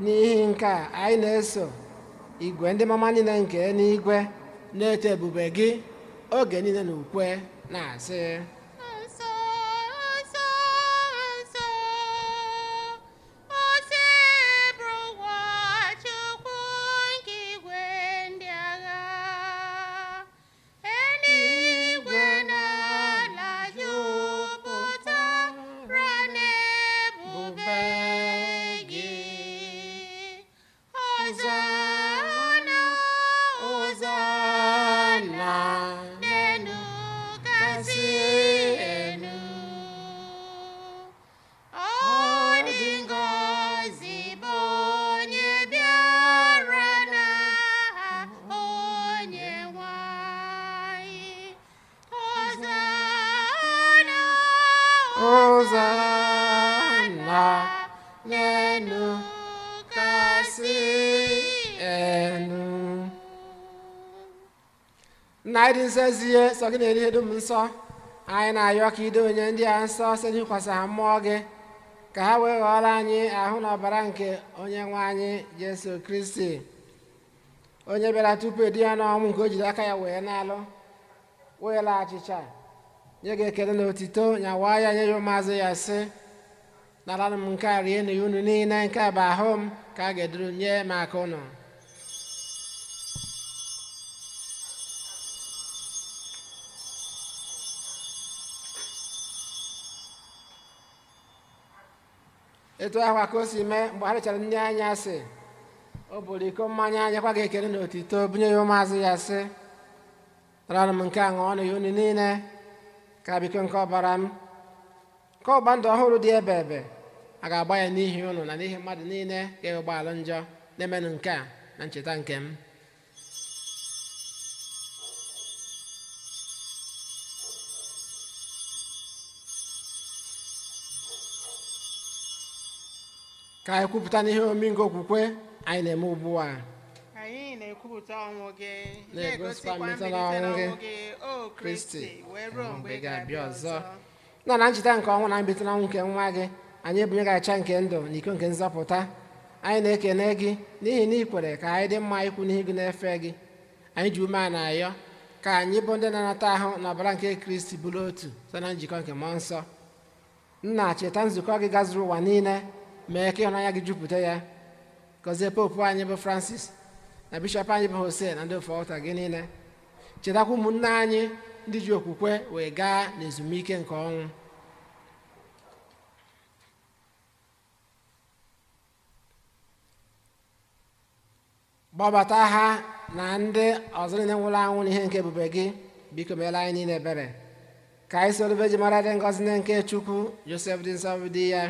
S3: N'ihi nke a anyị na-eso igwe ndị mama niile nke eluigwe na-eto ebube gị oge niile na ukwe na-asị:
S2: Nsọ, nsọ, nsọ, Osebụrụwa Chukwu nke igwe ndị agha, eluigwe na ala jupụtara n'ebube gị. Hozana, Hozana, n'elu kasị elu. Ọ dị ngọzi bụ onye bịara n'aha Onyenwe anyị. Hozana,
S3: Hozana, n'elu kasị elu. Nna anyị dị nsọ ezie, sọ gị na-eri ihe dum nsọ. Anyị na-ayọ ka ido onye ndị a nsọ site n'ịkwasa ha mmụọ gị, ka ha wee ghọọrọ anyị ahụ na ọbara nke onye nwe anyị Jesu Kristi, onye bịara tupu edi ya n'ọnwụ nke o jiri aka ya wee na-alụ, wee laa achịcha, nye gị ekele na otito, nyawa ya nye ya ụmụazụ ya sị: naranụ m nke a, rienụ ya unu niile, nke a bụ ahụ m ka a ga-eduru nye maka unu. Etu ahụ ka o si mee mgbe ha richara nri anyasị, o buru iko mmanya, nyekwa gị ekele na otito, bunye ya ụmụazụ ya sị: naranụ m nke a, ṅụọnụ ya unu niile, ka biko nke ọbara m, nke ọgba ndụ ọhụrụ dị ebe ebe, a ga-agba ya n'ihi unu na n'ihi mmadụ niile ga-ewegba alụ njọ. Na-emenụ nke a na ncheta nke m. Ka anyị kwupụta n'ihe omimi nke okwukwe anyị na-eme ugbu a.
S5: Anyị na-ekwupụta ọnwụ gị,
S3: na-egosikwa
S5: na-egosikwa
S3: mbilite
S5: mbilite
S3: n'ọnwụ gị,
S5: n'ọnwụ gị, o Kristi, wee ruo mgbe ị ga-abịa ọzọ.
S3: Na na ncheta nke ọnwụ na mbilite n'ọnwụ nke nwa gị, anyị ebunye gị acha nke ndụ na iko nke nzọpụta. Anyị na-ekene gị n'ihi na ị kwere ka anyị dị mma ikwu n'ihu gị na-efe gị. Anyị ji ume a na-ayọ ka anyị bụ ndị na-anata ahụ na ọbara nke Kristi bụrụ otu site na njikọ nke mmụọ nsọ. Nna, cheta nzukọ gị gazuru ụwa niile, mee ka ịhụnanya gị jupụta ya. Gọzie popu anyị bụ Francis na bishọp anyị bụ Hosea na ndị ofe ọta gị niile. Chetakwa ụmụnne anyị ndị ji okwukwe wee gaa n'ezumike nke ọnwụ. Gbabata ha na ndị ọzọ niile nwụrụ anwụ n'ihe nke ebube gị. Biko meere anyị niile ebere, ka anyị soro Virgin Mary dị ngọzi nne nke Chukwu, Josef dị nsọ bụ di ya,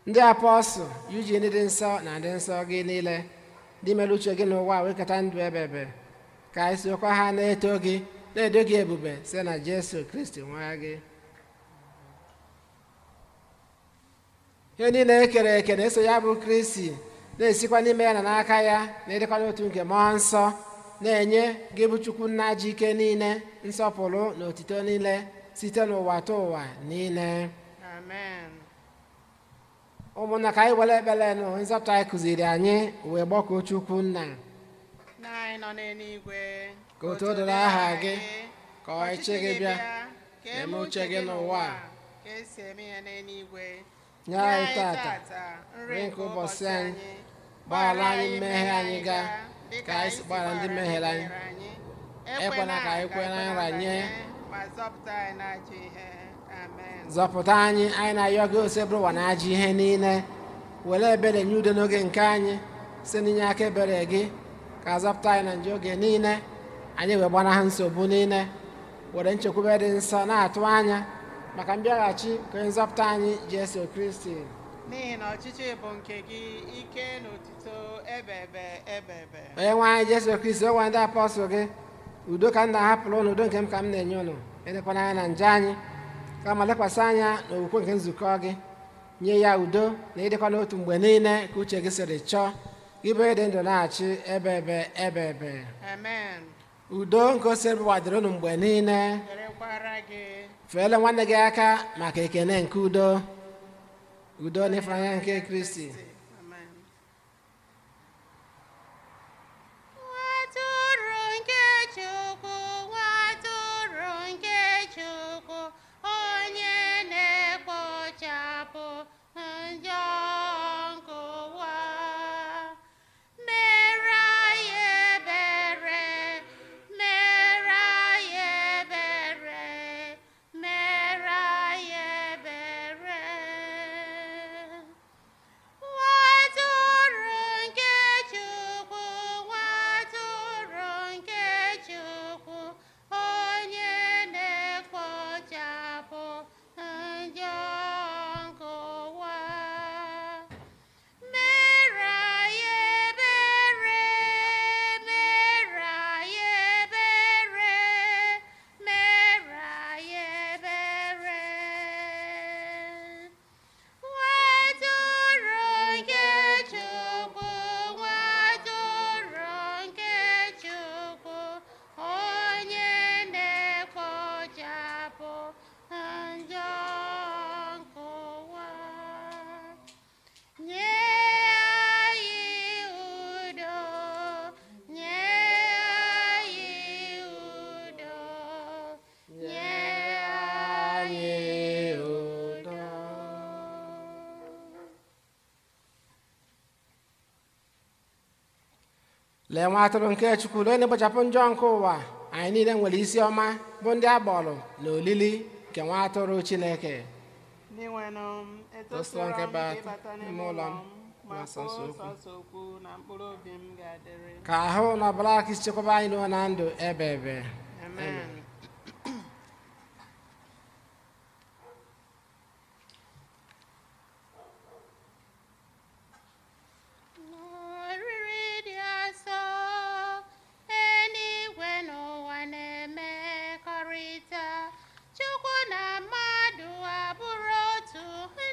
S3: ndị apọstụl Eugene dị nsọ na ndị nsọ gị niile ndị mere uche gị n'ụwa wee keta ndụ ebe ebe, ka anyị sokwa ha na-eto gị na-edo gị ebube site na Jesu Kristi nwa gị. Ihe niile e kere eke na-eso ya bụ Kristi, na-esikwa n'ime ya na n'aka ya, na-edekwa n'otu nke mmụọ nsọ, na-enye gị bụ Chukwu nna ji ike niile nsọpụrụ na otito niile site n'ụwa ta ụwa niile.
S5: Amen.
S3: Ụmụnna, ka anyị were ekpere nụ nzọpụta anyị kụziri anyị wee gbakọọ Chukwu nna.
S5: Nna anyị nọ n'eluigwe,
S3: Ka otuto dịrị aha gị, ka ọchịchị gị bịa,
S5: ka
S3: eme uche gị n'ụwa a,
S5: ka esi eme ya n'eluigwe.
S3: Nye anyị tata nri nke ụbọchị anyị, Gbaghara anyị mmehie anyị ga ka anyị si gbaghara ndị mehiere anyị. Ekwela ka anyị kwee na nranye.
S5: Ma zọpụta anyị n'ajọ ihe. Amen.
S3: Zọpụta anyị, anyị na-ayọ gị, osebụrụ ụwa na ajọ ihe niile. Were ebere nye udo n'oge nke anyị, site n'inye aka ebere gị ka zọpụta anyị na njọ oge niile, anyị wee gbanahụ nsogbu niile, were nchekwube dị nsọ na-atụ anya maka mbịaghachi nke onye nzọpụta anyị Jesu Kristi.
S5: N'ihi na ọchịchị bụ nke gị, ike na otuto ebebe ebebe.
S3: Onye nwe anyị Jesu Kristi, o gwara ndị apọstụl gị, udo ka m na-ahapụrụ ụnụ, udo nke m ka m na-enye ụnụ. Elekwana anya na nje anyị, kama lekwasị anya n'okwukwe nke nzukọ gị, nye ya udo na ịdịkwa n'otu mgbe niile ka uche gị sịrị chọọ, gị bụ onye dị ndụ na-achị ebe ebe ebe ebe.
S5: Amen.
S3: Udo nke ose dịrị ụnụ mgbe niile.
S5: Dịrịkwara gị.
S3: Feele nwanne gị aka maka ekene nke udo. Udo na ịfụnanya nke Kristi.
S5: Amen.
S2: Nwatụrụ nke Chukwu, nwatụrụ nke Chukwu, onye na-ekpochapụ njọ nke ụwa. Mere anyị ebere, mere anyị ebere, mere anyị ebere. Nwatụrụ nke Chukwu, nwatụrụ nke Chukwu, onye na-ekpochapụ njọ nke ụwa. Mere anyị ebere, mere anyị ebere, mere anyị ebere. Nwatụrụ nke Chukwu, nwatụrụ nke Chukwu, onye na-ekpochapụ njọ nke ụwa. Nye anyị udo, nye anyị udo, nye anyị udo.
S3: Lee nwa atụrụ nke Chukwu, lee na-ekpochapụ njọ nke ụwa. Anyị niile nwere isi ọma bụ ndị agbọrọ na olili nke nwa atụrụ Chineke.
S5: N'inwenụ m,
S3: Tosụrụ
S5: etosịrọ
S3: nke
S5: m ka
S3: bata
S5: ịbata
S3: n'ime
S5: n'ime
S3: ụlọ
S5: ụlọ
S3: m,
S5: m, ma
S3: ma
S5: kwuo
S3: sọsọ okwu.
S5: sọsọ okwu na mkpụrụ obi m ga-adịrị.
S3: Ka ahụ na ọbara Kristi chekwaba anyị n'ụwa na ndụ ebe ebe.
S5: Amen.
S2: Oriri dị asọ, eluigwe n'ụwa na-emekọrịta. Chukwu na mmadụ abụrụ otu,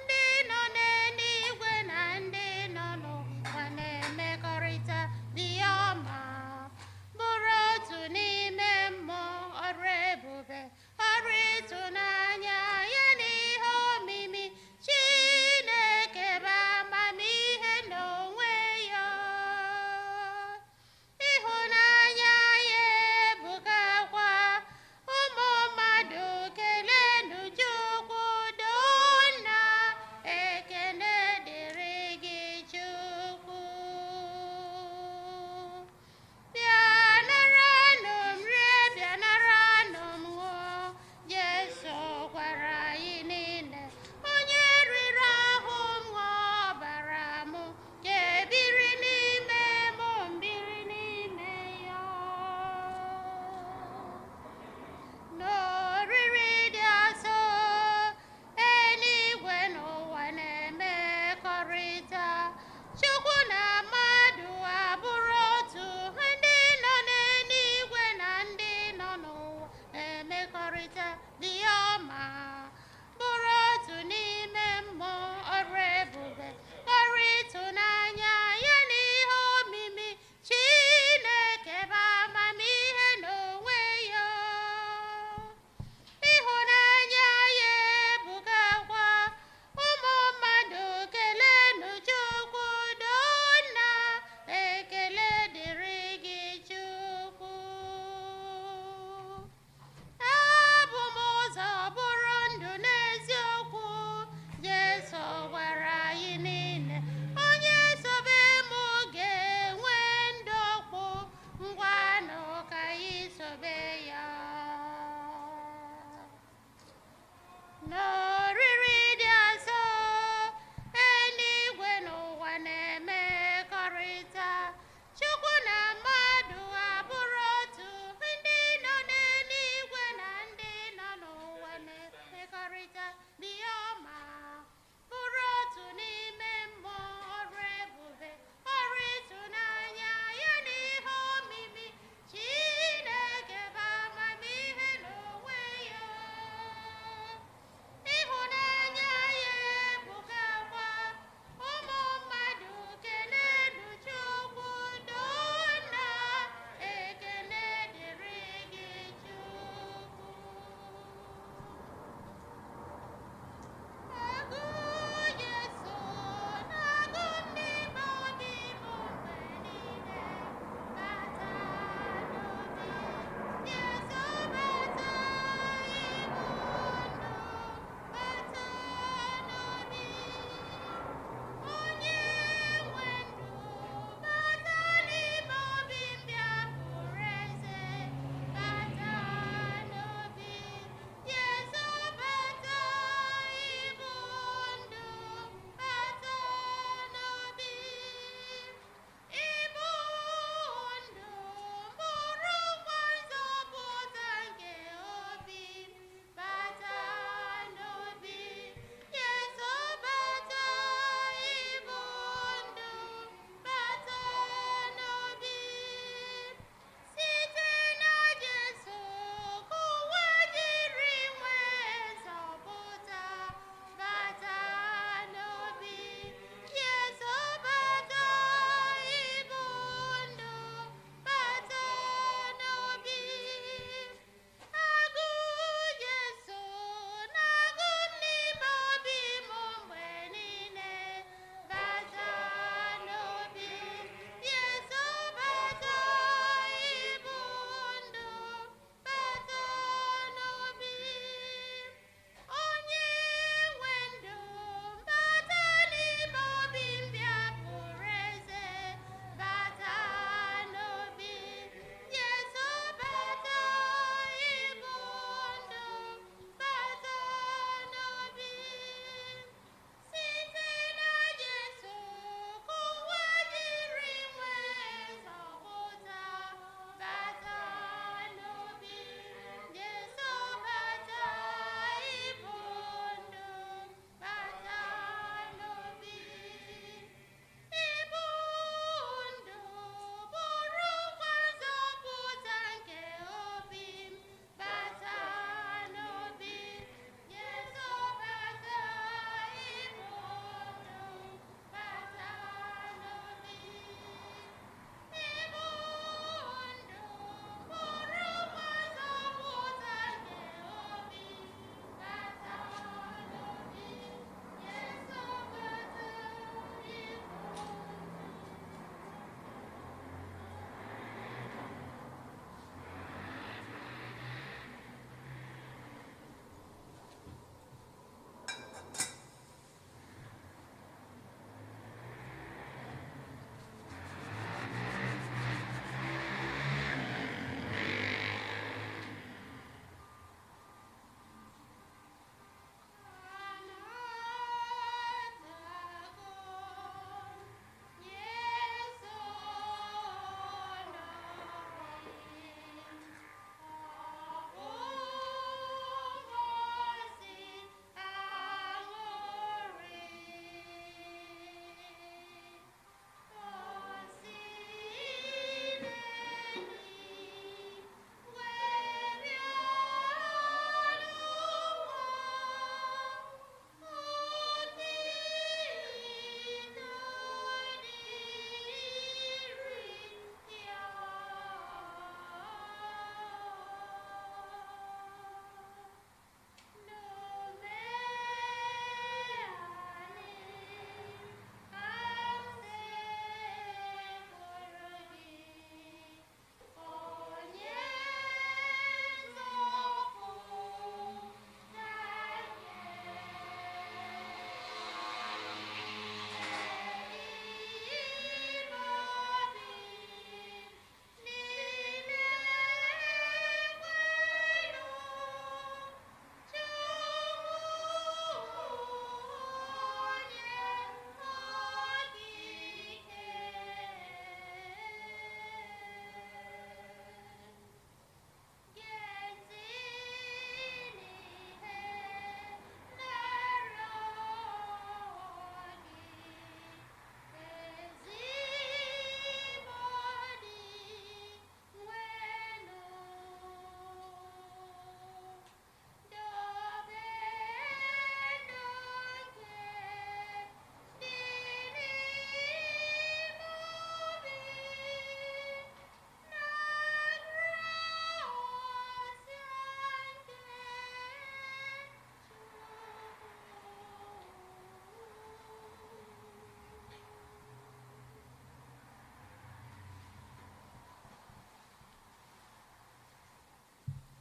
S2: ndị nọ n'eluigwe na ndị nọ n'ụwa na-emekọrịta dị ọma, bụrụ otu n'ime mmụọ.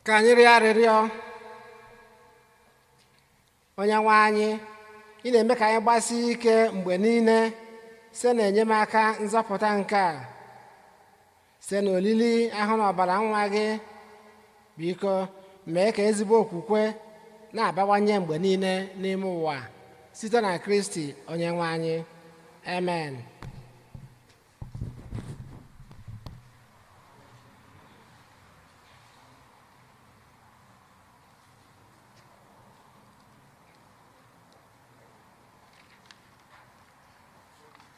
S3: Ka anyị rịọ arịrịọ. Onye nwe anyị, ị na-eme ka anyị gbasie ike mgbe niile site n'enyemaka nzọpụta nke a, site n'olili ahụ na ọbara nwa gị. Biko mee ka ezigbo okwukwe na-abawanye mgbe niile n'ime ụwa, site na Kristi onye nwe anyị. Amen.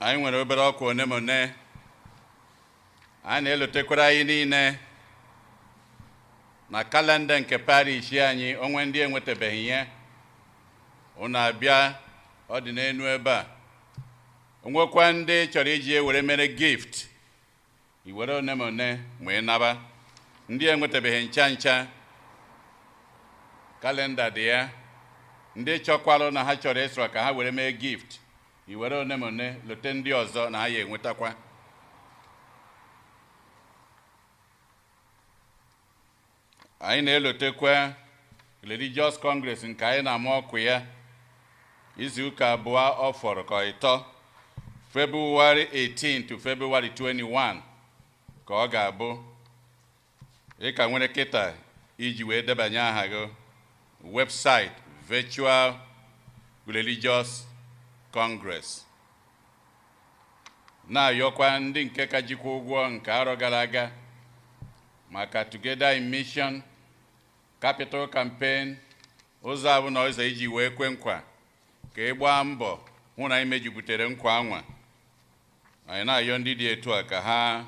S1: Anyị nwere obere ọkwa one ma one anyị na-elotekwara anyị niile na kalenda nke parish anyị. Onwe ndị enwetabeghị ya, unu abịa, ọ dị n'enu ebe a. Onwekwa ndị chọrọ iji ewere mere gift, i were one ma one ma ị naba. Ndị enwetabeghị ncha ncha, kalenda dị ya. Ndị chọkwalụ na ha chọrọ ịsọrọ ka ha were mee gift, i were one ma one lote ndị ọzọ na ha ya enwetakwa. Anyị na-elotekwa Religious Congress nke anyị na-ama ọkụ ya izu ụka 2 ọ fọrọ ka ịtọ, February 18 to February 21 ka ọ ga-abụ. Ị ka nwere kịta iji wee debanye aha gị, website Virtual Religious Congress. Na-ayọkwa ndị nke ka jikwa ụgwọ nke arọ gara aga maka Together in Mission Capital Campaign, ụzọ abụ na ụzọ iji wee kwe nkwa ka ị gbaa mbọ hụ na anyị mejuputere nkwa anwa. Anyị na-ayọ ndị dị etu a ka ha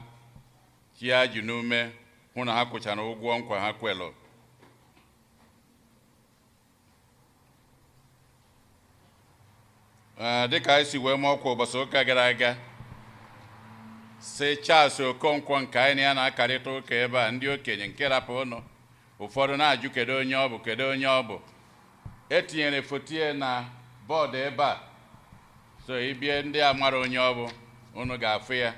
S1: chie ajụ n'ume hụ na ha kwụchara ụgwọ nkwa ha kwelụ. Dịka anyị si wee mee ọkwa ụbọchị ụka gara aga, si Charles Okonkwo nke anyị na ya na-akarịta ụka ebe a, ndị okenye nke rapụ ụnụ ụfọdụ na-ajụ kedu onye ọ bụ, kedu onye ọ bụ. Etinyere foto ya na bọọdụ ebe a, so ibie ndị a mara onye ọ bụ, unu ga-afụ ya.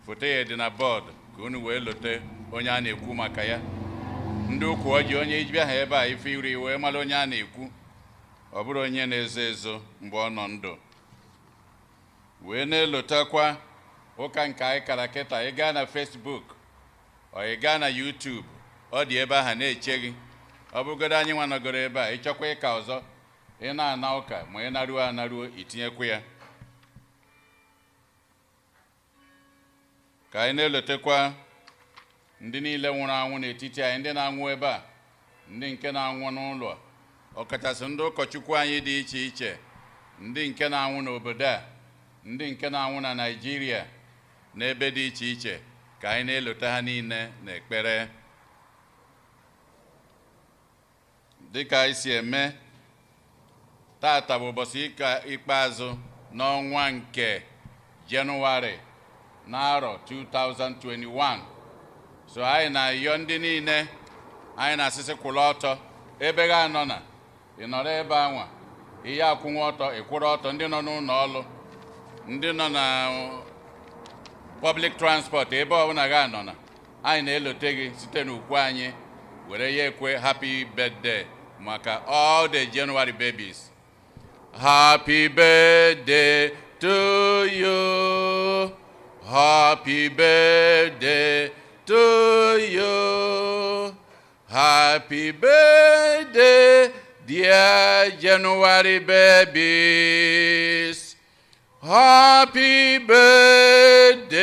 S1: Foto ya dị na bọọdụ ka unu wee lote onye a na-ekwu maka ya. Ndị ukwu ọjị, onye bịa ha ebe a ife iri wee mara onye a na-ekwu, ọ bụrụ onye na-ezo ezo mgbe ọ nọ ndụ. Wee na-elotekwa ụka nke anyị kara kịta, ị gaa na Facebook ọ ị gaa na YouTube, ọ dị ebe ahụ na-eche gị. Ọ bụgodo anyị nwa nọgoro ebe a, ịchọkwa ịka ọzọ, ị na-ana ụka ma ị naruo anaruo, itinyekwa ya. Ka anyị na-elotekwa ndị niile nwụrụ anwụ n'etiti anyị, ndị na-anwụ ebe a, ndị nke na-anwụ n'ụlọ, ọkachasị ndị ụkọchukwu anyị dị iche iche, ndị nke na-anwụ n'obodo a, ndị nke na-anwụ na Naịjirịa, n'ebe dị iche iche, ka anyị na-elota ha niile n'ekpere. Dịka anyị si eme, tata bụ ụbọchị ikpeazụ n'ọnwa nke Jenụwarị n'arọ 2021. So anyị na-ayọ ndị niile, anyị na-asịsị kwụrụ ọtọ ebe ga anọ na ị nọrọ ebe anwa, ihe akwụnwa ọtọ, ịkwụrụ ọtọ. Ndị nọ n'ụlọ ọrụ, ndị nọ na public transport, ebe ọbụla ga anọ na anyị na-elote gị site n'ukwu anyị were ya ekwe happy birthday maka all the January babies. Happy birthday to you, happy birthday to you, happy birthday, dear January babies. Happy birthday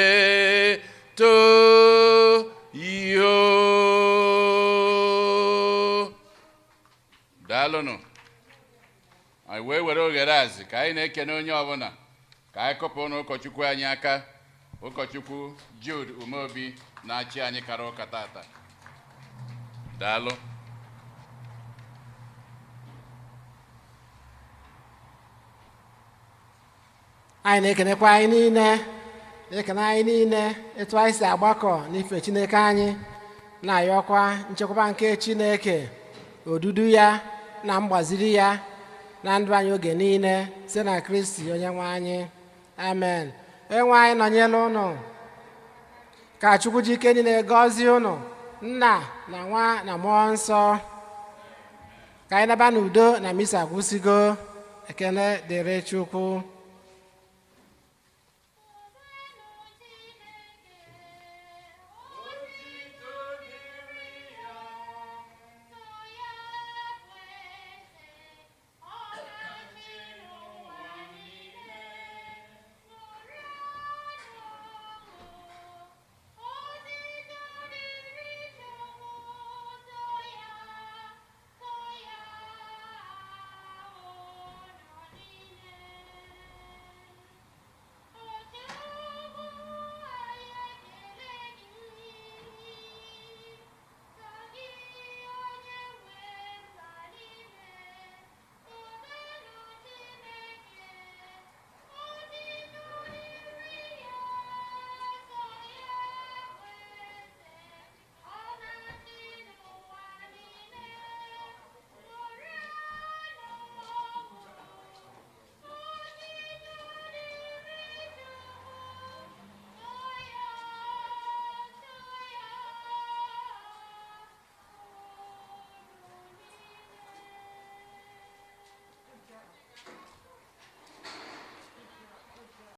S1: to you. Daalụnụ. Anyị wee were oghere azị ka anyị na-ekene onye ọbụla, ka anyị kụpụ n'ụkọchukwu anyị aka, ụkọchukwu Jude Umeobi na-achị anyị kara ụka tata. Daalụ.
S3: Anyị na-ekenekwa anyị niile, na-ekene anyị niile etu anyị si agbakọ n'ife Chineke. Anyị na-ayọkwa nchekwaba nke Chineke, odudu ya na mgbaziri ya na ndụ anyị oge niile, site na Kristi onye nwe anyị. Amen. Onye nwe anyị nọnyere ụnụ. Ka Chukwu ji ike niile gọzie ụnụ. Nna na Nwa na Mmụọ Nsọ. Ka anyị naba n'udo na misa gwụsịgo. Ekene dịrị Chukwu.